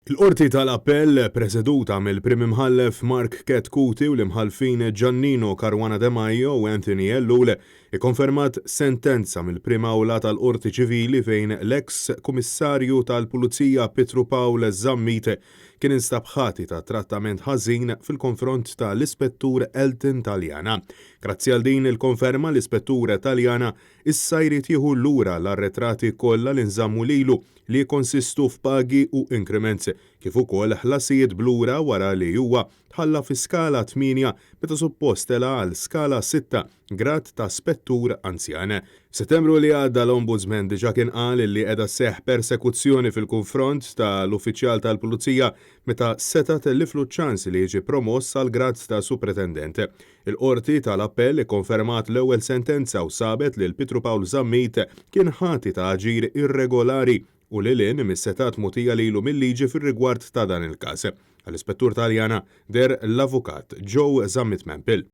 Il-Qorti tal-Appell, preseduta mill-Prim Imħallef Mark Chetcuti u l-Imħallfin Giannino Caruana De Maio u Anthony Ellul, ikkonfermat sentenza mill-Prim Awla tal-Qorti Ċivili fejn l-eks Kummissarju tal-Pulizija Pietru Pawl Zammit kien instab ħati ta' trattament ħażin fil-konfront ta' l-Ispettur Elton Taliana. Grazzi għal din il-konferma l-Ispettur Taliana issa jrid jieħu lura l-arretrati kollha li nżammu lilu li jikkonsistu f'pagi u increments, kif ukoll ħlasijiet b'lura wara li huwa tħalla fi skala 8 meta suppost tela' għal skala 6, grad ta' spettur anzjan. F'Settembru li għadda l-Ombudsman diġà kien qal li qiegħda sseħħ persekuzzjoni fil-konfront ta' l-uffiċjal tal-Pulizija meta seta' telliflu ċ-ċans li jiġi promoss għal grad ta' Supretendent. Il-Qorti tal-Appell ikkonfermat l-ewwel sentenza u sabet li l-Pietru Pawl Zammit kien ħati ta' aġir irregolari u lil hinn mis-setgħat mogħtija lilu mil-liġi fir-rigward ta' dan il-każ. Għall-Ispettur Taliana deher l-Avukat Joe Zammit Mampel.